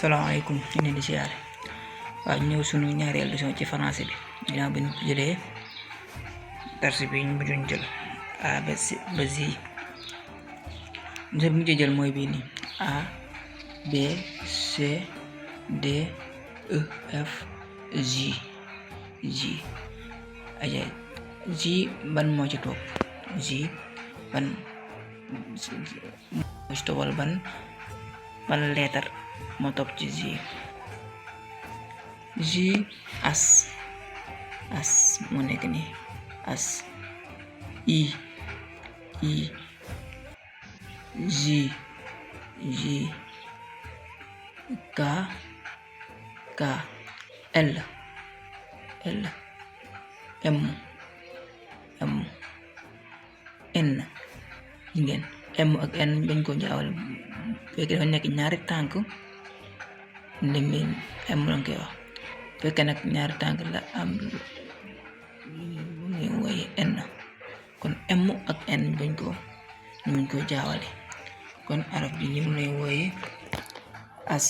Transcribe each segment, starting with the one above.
salaamaaleykum ñu leen di siyaare waaw ñëw sunu ñaareel leçon ci français bi ginnaaw bi ñu jëlee darsi bi ñu mujjoon jël a ba z ñu mujj jël mooy bii nii a b c d e f g aja g ban moo ci topp g ban moo ci topp wala ban leetar moo topp ci G as moo nekk ni as I G K L M N ngeen M ak N dañ ko jaawale fekk dafa nekk ñaari tànk ndem M lañ koy wax fekk nag ñaari tànk la am muy woy N kon M ak N bañ ko jaawale kon arab bi ni mu lay wooye as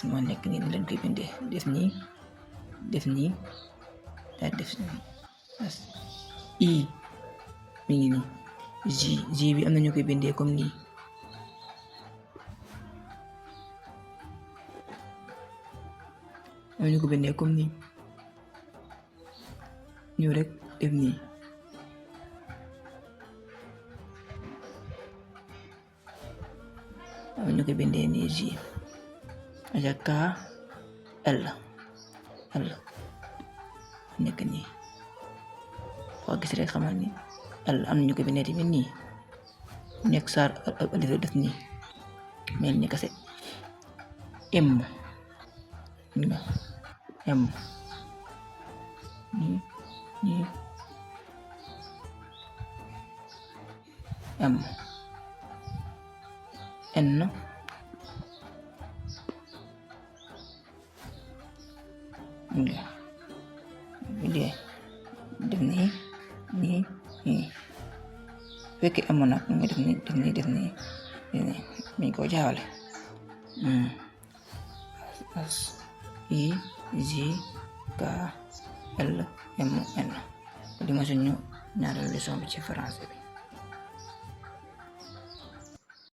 moo nekk nii lañ koy bindee def nii daal def nii as I mi ngi nii G bi am na ñu koy bindee comme nii am ñu ko bindee comme nii ñëw rek def nii am ñu ko bindee nii G aja K L nekk nii foo gis rek xamal ni L am na ñu ko bindee tamit nii nekk saar alif def nii mel ni kase M nii M N def nii fekk amoon nag nga def nii mi ko jaawale as I G K L M N li ma suñu ñaareelu leçon bi ci français bi